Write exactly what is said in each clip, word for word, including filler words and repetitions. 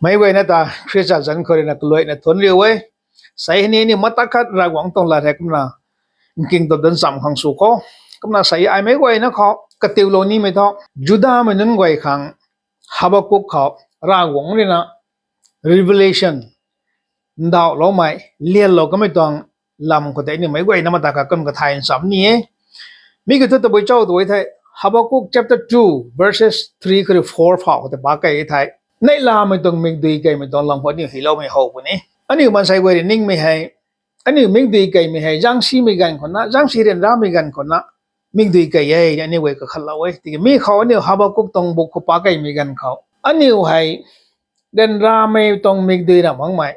Meic guayna ta Khrista zanc khou ruina kaluaina thunc riu e. Sei hei ni aniu mata khat Ravguangc tuang lat hei kumna nking ta danv cham khang sw khou, kumna sei ai meic guayna khou katiulou nimei thu, Judamei nunc guay khang Habakuk khou Ravguangc ruina revelation, ndauhloumei, lianlou kamei tuang lam khou tei aniu meic guayna mata khat kum kathay ncham ni e. Mi kiu thu tabui cho tu e thei, Habakuk chapter two verses three khou rui four phau khou tei pac kei e thei, neihlamei tuang mikdui keymei tuang lam khou aniu hyloumei how puni. Aniu maansei guay rui ningmei hei, aniu mikdui keymei hei zaengsimei ganv khou na, zaengsi ryanramei ganv khou na mikdui key e ni aniu guay kakhatlou e. Tiki mi khou aniu Habakuk tuang buk khou pac keymei ganv khou, aniu hei ryanramei tuang mikdui na makmei,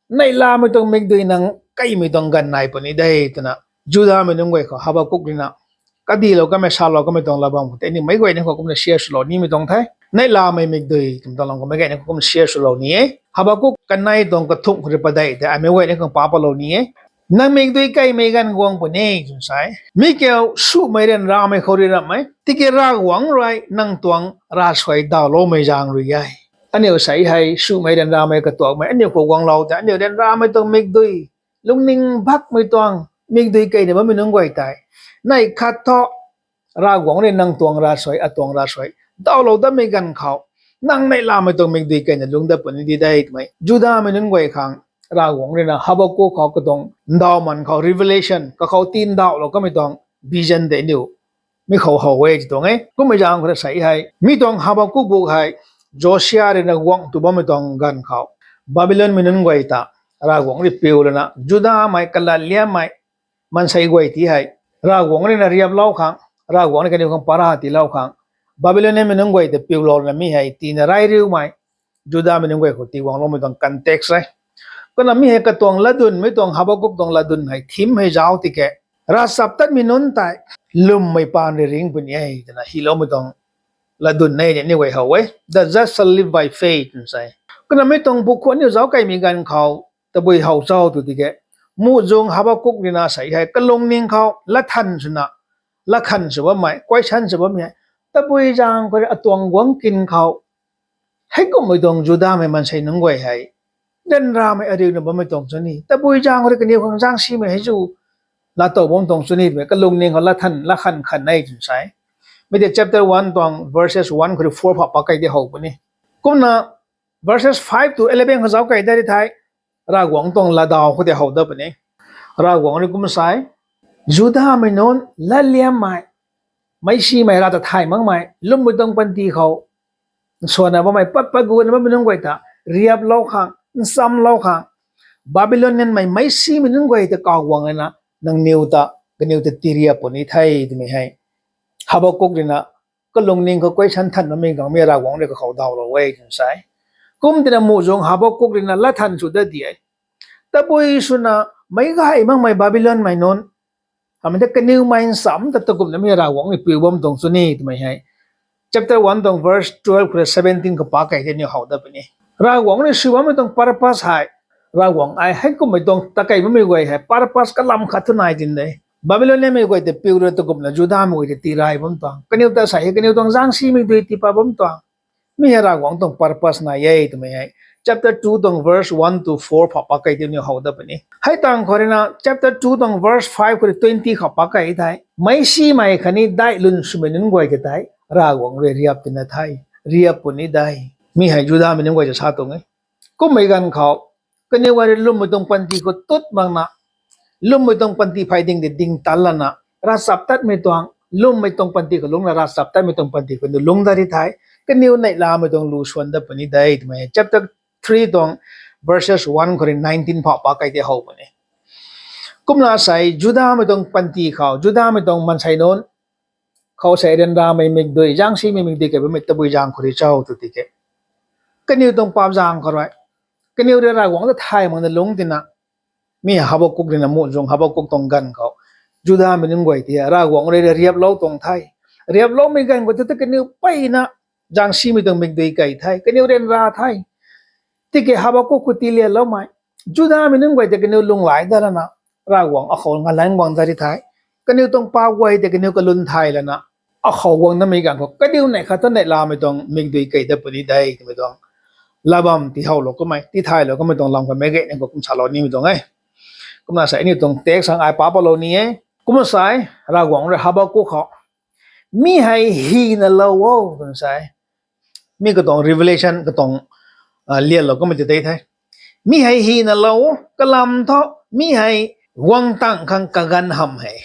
neihlamei tuang mikdui nang keymei tuang ganv nai puni de twna Judamei nunc guay khou Habakuk ruina kadilou kamei, salou kamei tuang lat bam khou tei aniu meic guayna khou kumna share swlou nimei tuang the. Neihlamei mikdui twmei tuang lam khou meic guayna khou kumna share swlou ni e. Habakuk kanei tuang kathumh khou rui padeih tei ai meic guayna khang pac patlou ni e. Nang mikdui keymei ganv guang puni twna sa e. Mi kiu sumei ryanramei khou rui ramh e. Tiki Ravguangc rui nang tuang ravsuai dawloumei zaeng rui e. Aniu sei hei sumei ryanramei katuakmei aniu khou guanglou tei aniu ryanramei tuang mikdui, lungning bakmei tuang mikdui keyna bammei nunc guay tei, neih khat thu Ravguangc rui nang tuang ravsuai, atuang ravsuai dawlou datmei ganv khou, nang neihlamei tuang mikdui keyna lungc dat puni di de twmei Judamei nunc guay khang Ravguangc ruina Habakuk khou katuang ndauhman khou revelation kakhou tindauhlou kamei tuang vision tei aniu mi khou how e ti tuang e. Kummei zaeng khou rui sei hei mi tuang Habakuk buk hei Josia ruina guangc tu bammei tuang ganv khou Babylonmei nunc guay ta Ravguangc rui piu lana, Judamei kalatliammei maansei guay ti hei Ravguangc ruina riaplou khang, Ravguangc rui kaniw khang para tiilou khang, Babylonmei nunc guay ta piulou lana mi hei tina rai riumei Judamei nunc guay khou tiguangloumei tuang context e. Kumna mi hei katuang latdyn, mi tuang Habakuk tuang latdyn hei theme hei zauc tiki, ravchaptatmei nunc tei lwmmei paan rui ringc puni e twna hyloumei tuang latdyn e ni aniu guay how e. The just shall live by faith twna sa e. Kumna mi tuang buk khou aniu zauc keymei ganv khou tabui how cho tu tiki, muhzwng Habakuk ruina sei hei kalungning khou latthan swna, latkhan sw bammei, question sw bammei hei, tabui zaeng khou rui atuang guangc kin khou, heikummei tuang Judamei maansei nunc guay hei ryanramei ariuna bammei tuang cho ni, tabui zaeng khou rui kaniw khang zaengsimei hei zu laatow bam tuang cho ni twmei kalungning khou latthan, latkhan khan e twna sa e. Mi tei chapter one tuang verses one khou rui four phau pac key di how puni. Kumna verses five to eleven khou zauc key dat ri thei, Ravguangc tuang latdaw khou tei how dat puni. Ravguangc rui kum sa e, Judamei nunc latliammei, meicsimei, rav ta thay makmei, lwmmei tuang panty khou nswanna bammei, pat pat guna bammei nunc guay ta riaplou khang, nchamlou khang, Babylonmei meicsimei nunc guay ta kaw guang lana, nangniw ta, kaniw ta tiriap puni the twmei hei Habakuk ruina kalungning khou question than bammei tuang mi Ravguangc rui kakhou dawlou e twna sa e. Kum tina muhzwng Habakuk ruina latthan sw dat di e. Tabui swna meic gay makmei Babylonmei nunc, hamei ta kaniwmei ncham ta takumna mi Ravguangc rui piu bam tuang cho ni twmei hei chapter one tuang verse twelve khou rui seventeen khou pac key tei aniu how dat puni. Ravguangc rui sw bammei tuang purpose hei, Ravguangc ai heikummei tuang takei bammei guay hei purpose kalam khat thu nai tin de. Babylonmei guay ta piu rui takumna Judamei guay ta tiray bam tuang, kaniw ta sei hei kaniw tuang zaengsimei dui tiipat bam tuang, mi hei Ravguangc tuang purpose nai e twmei hei chapter two tuang verse one to four phau pac key tei aniu how dat puni. Hei tang khou ruina chapter two tuang verse five khou rui twenty khou pac key thei, meicsimei khatni daihlun swmei nunc guay ta tei Ravguangc rui riap tina the, riap puni de. Mi hei Judamei nunc guay ta sa tuang e. Kummei ganv khou kaniw guay rui lwmmei tuang panty khou tut makna, lwmmei tuang panty phey ding tei ding tan lana, ravchaptatmei tuang, lwmmei tuang panty khou lungcna ravchaptatmei tuang panty khou lungc dat ri thei, kaniw neihlamei tuang lu swan dat puni de twmei chapter three tuang verses one khou rui nineteen phau pac key tei how puni. Kumna sei Judamei tuang panty khou, Judamei tuang maansei nunc khou sei ryanramei mikdui, zaengsimei mikdui key bammei tabui zaeng khou rui cho tu tiki, kaniw tuang paap zaeng khou rui kaniw rui Ravguangc ta thay makna lungc tina, mi Habakuk ruina muhzwng Habakuk tuang ganv khou Judamei nunc guay ti Ravguangc rui riaplou tuang the. Riaploumei ganv khou tu ta kaniw peyna zaengsimei tuang mikdui key the, kaniw ryanra the. Tiki Habakuk khou tiilianloumei, Judamei nunc guay tei kaniw lunghlaic dat lana, Ravguangc akhou ngalanc guang dat ri thei, kaniw tuang paap guay tei kaniw kalun thay lana, akhou guang datmei ganv khou kaniw neih khat ta neihlamei tuang mikdui key dat puni de twmei tuang lat bam tiihowlou kamei, tithaylou kamei tuang lam kha meic gayna khou kum salou nimei tuang e. Kumna sa aniu tuang text khang ai pa palou ni e. Kumna sa e, Ravguangc rui Habakuk khou mi hei hina lou o twna sa e. Mi katuang revelation katuang lianlou kamei tei tei the. Mi hei hina lou o, kalam thu mi hei guang tang khang kaganv hamh hei.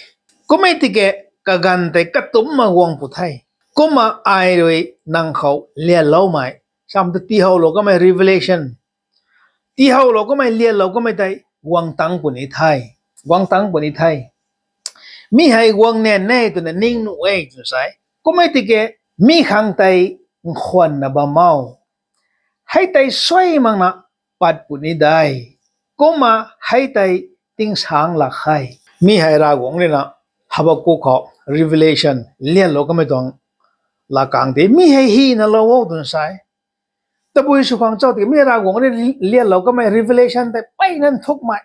Kummei tiki kaganv tei katumcna guang pw the. Kumna ai rui nang khou lianloumei, sam tu tiihowlou kamei revelation, tiihowlou kamei lianlou kamei tei guang tangc puni the, guang tangc puni the. Mi hei guang nian e twna ning nuh e twna sa e. Kummei tiki mi khang tei nkhwanna bam o. Hei tei suai makna pat puni de. Kumna hei tei tingsaeng lak khe. Mi hei Ravguangc rui na Habakuk khou revelation lianlou kamei tuang lakang de. Mi hei hina lou o twna sa e. Tabui sw khang cho tiki mi Ravguangc rui lianlou kamei revelation tei mpeyna nthukmei.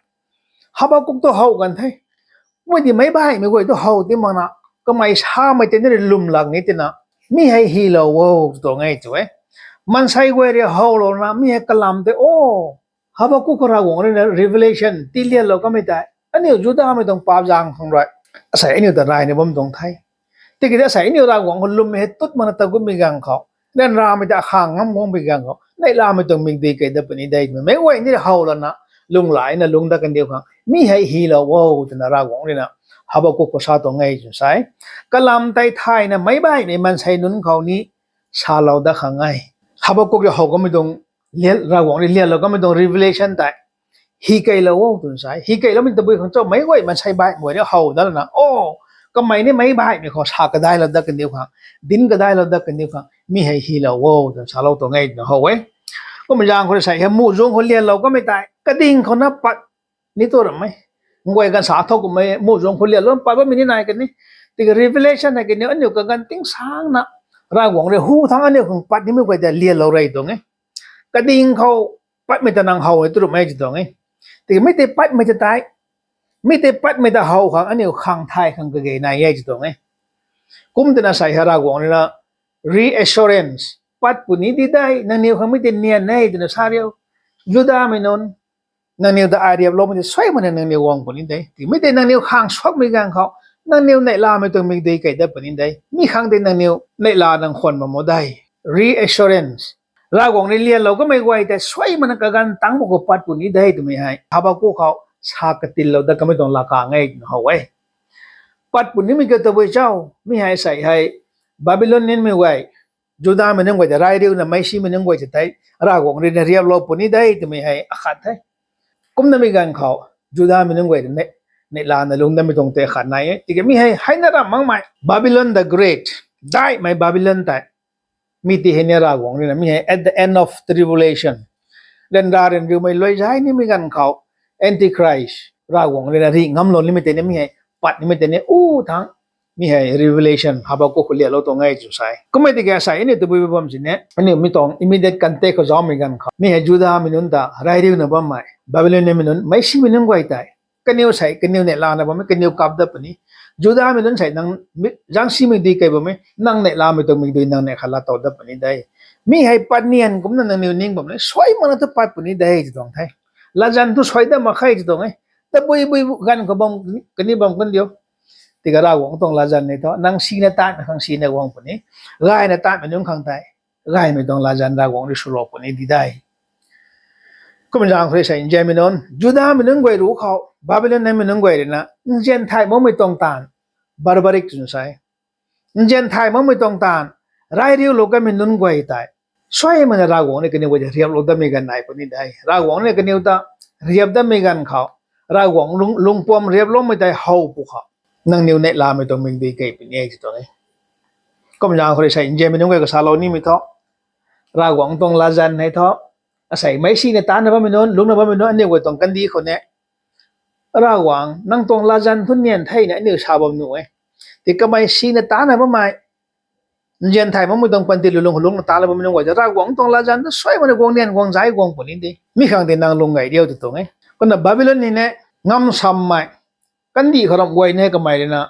Habakuk tu how kan the. Mei ti meic baihmei guay tu how ti makna, kamei samei tei ni rui lwm lak ni tina, mi hei hylou o tw tuang e tw e. Maansei guay rui howlouna mi hei kalam tei o, Habakuk khou Ravguangc rui na revelation tii lianlou kamei tei aniu Judamei tuang paap zaeng khang rui asei aniu ta rayna bam tuang the. Tiki asei aniu Ravguangc khou lwmmei hei tut makna ta gummei ganv khou, ryanramei ta akhang ngam guangmei ganv khou, neihlamei tuang mikdui kei dat puni de twmei meic guay ni howlouna, lunghlaicna lungc dat kandiu khang mi hei hylou o twna Ravguangc rui na Habakuk khou sa tuang e twna sa e. Kalam tei thayna meic baihmei maansei nunc khou ni salou dat khang e. Habakuk rui how kamei tuang, Ravguangc rui lianlou kamei tuang revelation tei hy keylou o twna sa e. Hy keyloumei tabui khang cho meic guay maansei baihmei rui how dat lana, o, kamei ni meic baihmei khou sa kadailou dat kandiu khang, dinc kadailou dat kandiu khang mi hei hylou o twna salou tuang e twna how e. Kumna zaeng khou rui sa hei muhzwng khou lianlou kamei tei kading khou na pat ni tu ram e. Nguay ganv sa thau kummei muhzwng khou lianlou pat bammei ni nai kan e. Tiki revelation hei kaniw aniu kaganv tingsaengna Ravguangc rui hu thangc aniu khang pat nimei guay ta lianlou rey tuang e. Kading khou patmei ta nang how e tu ram e tw tuang e. Tiki mi tei patmei ta tei, mi tei patmei ta how khang aniu khang thay khang kage nai e tw tuang e. Kum twna sa hei Ravguangc rui na reassurance pat puni di de, nangniw khang mi tei nian e twna sa riu. Judamei nunc, nangniw ta ai riaploumei tei suai makna nangniw guang puni de. Tiki mi tei nangniw khang suakmei ganv khou, nangniw neihlamei tuang mikdui kei dat puni de. Mi khang tei nangniw neihla nang khwan bam o de. Reassurance. Ravguangc rui lianlou kamei guay tei suai makna kaganv tangc mak khou pat puni de twmei hei Habakuk khou sa katinlou dat kamei tuang lakang e twna how e. Pat punimei kiu tabui cho, mi hei sei hei Babylon nimei guay, Judamei nunc guay ta rayriuna meicsimei nunc guay ta tei Ravguangc rui na riaplou puni de twmei hei akhat the. Kumnamei ganv khou Judamei nunc guay ta neihla na lungc datmei tuang tei akhat nai e. Tiki mi hei heina ramh makmei Babylon the Great, daihmei Babylon tei, mi tei hei ni Ravguangc rui na mi hei at the end of tribulation, ryanra ryanriumei luai zay nimei ganv khou, Antichrist Ravguangc rui na rih ngamlou nimei tei ni mi hei pat nimei tei ni u thangc, mi hei revelation Habakuk khou lianlou tuang e tw sa e. Kummei tiki asei aniu tabui bam sini aniu mi tuang immediate context khou zaumei ganv khou mi hei Judamei nunc ta rayriuna bammei Babylon nimei nunc, meicsimei nunc guay tei, kaniw sei kaniw neihlana bammei, kaniw kap dat puni. Judamei nunc sei nang zaengsimei dui kei bammei, nang neihlamei tuang mikdui nang neih khat laa tow dat puni de. Mi hei pat nian kumna nangniw ning bam ni suai makna tu pat puni de tw tuang the. Latzan thu suai dat mak khe tw tuang e. Tabuibui ganv khou bam kani bam kandiu. Tiki Ravguangc tuang latzan ni thu nang sina taanvmei khang sina guang puni, gayna taanvmei nunc khang tei gaymei tuang latzan Ravguangc rui swlou puni di de. Kumna zaeng khou rui sa nzianmei nunc, Judamei nunc guay ruc khou Babylon nimei nunc guay rui na nzian thay makmei tuang taanv, barbaric twna sa e, nzian thay makmei tuang taanv, rayriulou kanmei nunc guay tei suai makna Ravguangc rui kaniw guay ta riaplou datmei ganv nai puni de. Ravguangc rui kaniw ta riap datmei ganv khou, Ravguangc lungpuam riaploumei tei how pw khou, nangniw neihlamei tuang mikdui kei puni e tw tuang e. Kumna zaeng khou rui sa nzianmei nunc guay kasalou nimei thu, Ravguangc tuang latzan hei thu, asei meic sina taanvna bammei nunc, lungcna bammei nunc aniu guay tuang kandih khou ni, Ravguangc nang tuang latzan thu nian thena aniu sa bam nuh e. Tiki kamei sina taanvna bammei, nzian thay makmei tuang panty lu lung lungcna taanvna bammei nunc guay ta Ravguangc tuang latzan thu suai makna guang nian guang zay guang puni de. Mi khang tei nang lung gay riu tw tuang e. Kumna Babylon ni ni ngamsammei, kandih khou ramh guay ni kamei rui na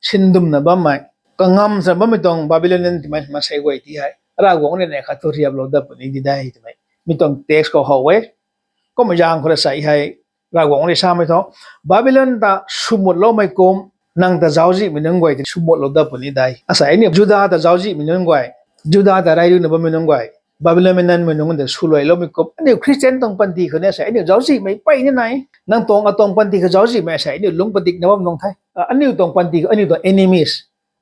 sindumna bammei, kangamsa bammei tuang Babylon ni twmei maansei guay ti hei Ravguangc rui neih khat thu riaplou dat puni di de twmei Mi tuang text khou how e. Kummei zaeng khou rui asei hei Ravguangc rui samei thu, Babylon ta swmutloumei kum nang ta zauczihmei nunc guay tei swmutlou dat puni de. Asei aniu Juda ta zauczihmei nunc guay, Juda ta rey runa bammei nunc guay, Babylonmei nunc, mei nunc ta swluailoumei kum aniu Christian tuang panty khou ni asei aniu zauczihmei pey ni nai. Nang tuang atuang panty khou zauczihmei asei aniu lungc padikna bam nung the. Aniu tuang panty khou aniu tuang enemies,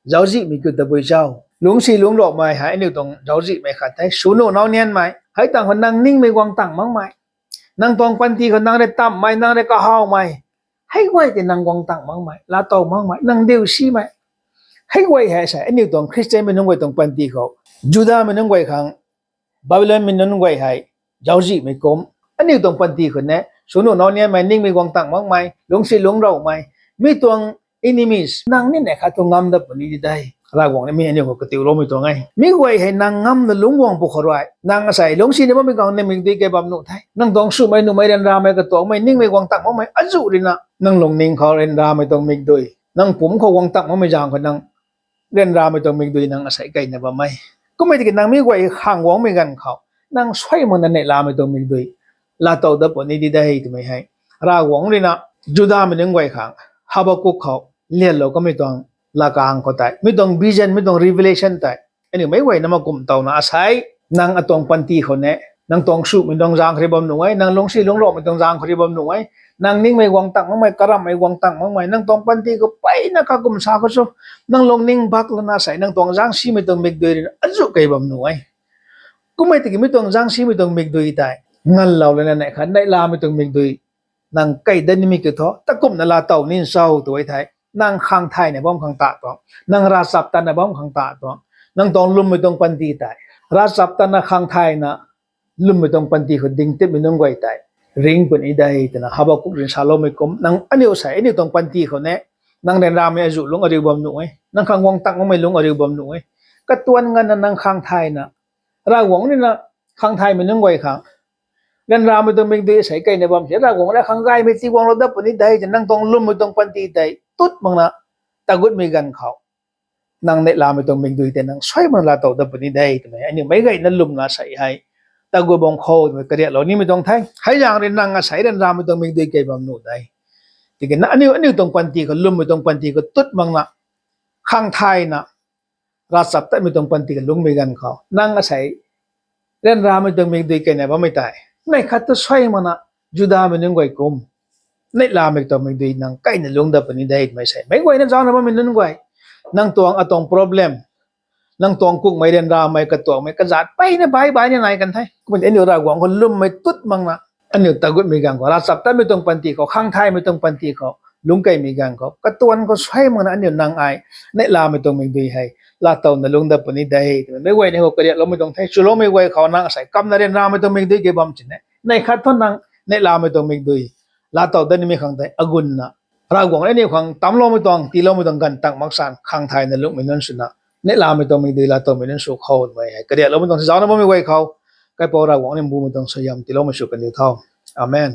zauczihmei kiu tabui zau, lungcsi lungcloumei hei aniu tuang zauczihmei khat the. Swnu nau nianmei hei tang khou nang ningmei guang tang makmei, nang tuang panty khou nang rui tamhmei, nang rui kahawmei, hei guay tei nang guang tang makmei, laatow makmei, nang diu simei, hei guay hei asei aniu tuang Christianmei nunc guay tuang panty khou, Judamei nunc guay khang Babylonmei nunc guay hei zauczihmei kum aniu tuang panty khou ni swnu nau nianmei, ningmei guang tang makmei, lungcsi lungcloumei, mi tuang enemies nang ni neih khat thu ngam dat puni di de. Ravguangc ni mi aniu khou katiuloumei tuang e. Mi guay hei nang ngamna lungc guang pw khou rui, nang asei lungcsina bammei khang nang mikdui kei bam nuh the. Nang tuang swmei, nuhmei, ryanramei, katuakmei, ningmei guang tang makmei azuh ruina nang lungning khou ryanramei tuang mikdui, nang pumc khou guang tang makmei zaeng khou nang ryanramei tuang mikdui nang asei keyna bam e. Kummei tiki nang mi guay khang guangmei ganv khou nang suai makna neihlamei tuang mikdui laatow dat puni di de twmei hei Ravguangc ruina Judamei nunc guay khang Habakuk khou lianlou kamei tuang lakang khou tei, mi tuang vision, mi tuang revelation tei aniu meic guayna mak kum towna asei nang atuang panty khou ni, nang tuang swmei tuang zaeng khou rui bam nuh e, nang lungcsi lungcloumei tuang zaeng khou rui bam nuh e, nang ningmei guang tang makmei, karammei guang tang makmei, nang tuang panty khou peyna kakum sa khou chu nang lungning bak lana asei nang tuang zaengsimei tuang mikdui ruina azuh kei bam nuh e. Kummei tiki mi tuang zaengsimei tuang mikdui tei nganlou lana neih khat neihlamei tuang mikdui nang key dat nimei kiu thu takumna laatow nin cho tw e thei, nang khang thayna bam khang ta tuang, nang ravchaptatna bam khang ta tuang, nang tuang lwmmei tuang panty tei ravchaptatna, khang thayna lwmmei tuang panty khou dingtipmei nunc guay tei ringc puni de twna Habakuk rui saloumei kum nang aniu asei aniu tuang panty khou ni nang ryanramei azuh lungc ariu bam nuh e, nang khang guang tang makmei lungc ariu bam nuh e. Katuan nganvna nang khang thayna, Ravguangc ruina khang thaymei nunc guay khang ryanramei tuang mikdui asei keyna bam si, Ravguangc rui khang gaymei tiguanglou dat puni de twna nang tuang lwmmei tuang panty tei tut makna tagutmei ganv khou nang neihlamei tuang mikdui tei nang suai makna laatow dat puni de twmei aniu meic guayna lwmna asei hei tagut bam khou twmei kariaklou nimei tuang the. Hei zaeng rui nang asei ryanramei tuang mikdui kei bam nuh de. Tiki na aniu aniu tuang panty khou, lwmmei tuang panty khou tut makna khang thayna ravchaptatmei tuang panty khou lungcmei ganv khou nang asei ryanramei tuang mikdui keyna bammei tei neih khat tu suai makna Judamei nunc guay kum neihlamei tuang mikdui nang keyna lungc dat puni de twmei sei meic guayna zaucna bammei nunc guay, nang tuang atuang problem, nang tuang kukmei, ryanramei, katuakmei, kazat peyna baih baih ni nai kan the. Kumna aniu Ravguangc khou lwmmei tut makna aniu tagutmei ganv khou, ravchaptatmei tuang panty khou, khang thaymei tuang panty khou lungc keymei ganv khou katuan khou suai makna aniu nang ai neihlamei tuang mikdui hei laatowna lungc dat puni de twmei meic guayna khou kariakloumei tuang the. Chuloumei guay khou nang asei kamna ryanramei tuang mikdui kei bam sini, neih khat thu nang neihlamei tuang mikdui laatow dat nimei khang tei agunna Ravguangc rui aniu khang tamcloumei tuang, tiiloumei tuang ganv tang mak san khang thayna lungcmei nunc swna neihlamei tuang mikdui laatowmei nunc sw khou twmei hei kariakloumei tuang si. Zaucna bammei guay khou Kaipouc Ravguangc rui mbumei tuang suaihiam tiiloumei sw kan diu tho. Amen.